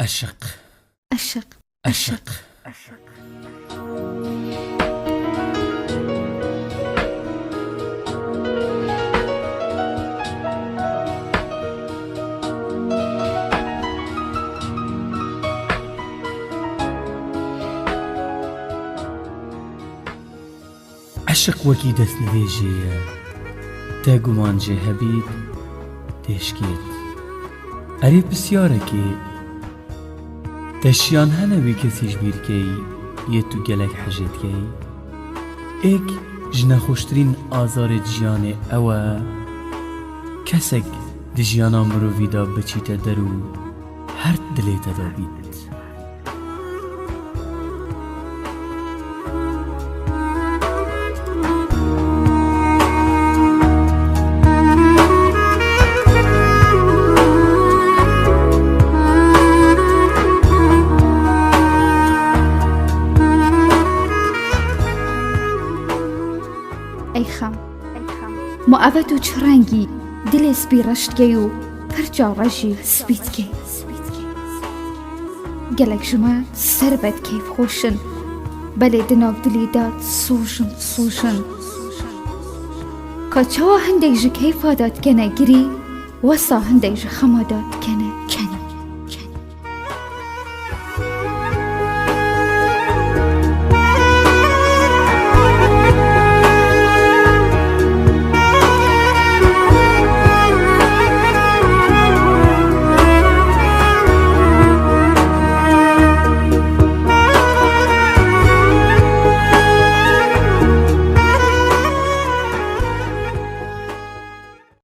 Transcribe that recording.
ئەشق. ئەشق. ئەشق. عەشق وەکی دەست نوێژێیە تە گومان ژێ هەبیت دێشکێت ئەرێ پسیارەکێ تە شیان هەنە وی کەسیش بیر کەی یێ تو گەلەک حەژێ دکەی ئێک ژ نەخۆشترین ئازارێت ژیانێ ئەوە کەسەک د ژیانا مرۆڤیدا بچیتە دەر و هەر دلێ تەدا بیت. ئەی خەم موئەبەت و چ ڕەنگی دلێ سپی ڕەشتکەی و پرچا ڕەژی سپیتکەی گەلەک ژمە سەربەت کەیف خۆشن بەلێ دناو دلی داد سوژن سوژن کاچەوە هەندێک ژ کەیفا دادکەنە گری وەسا هەندێک ژ خەما دادکەنە کەنی.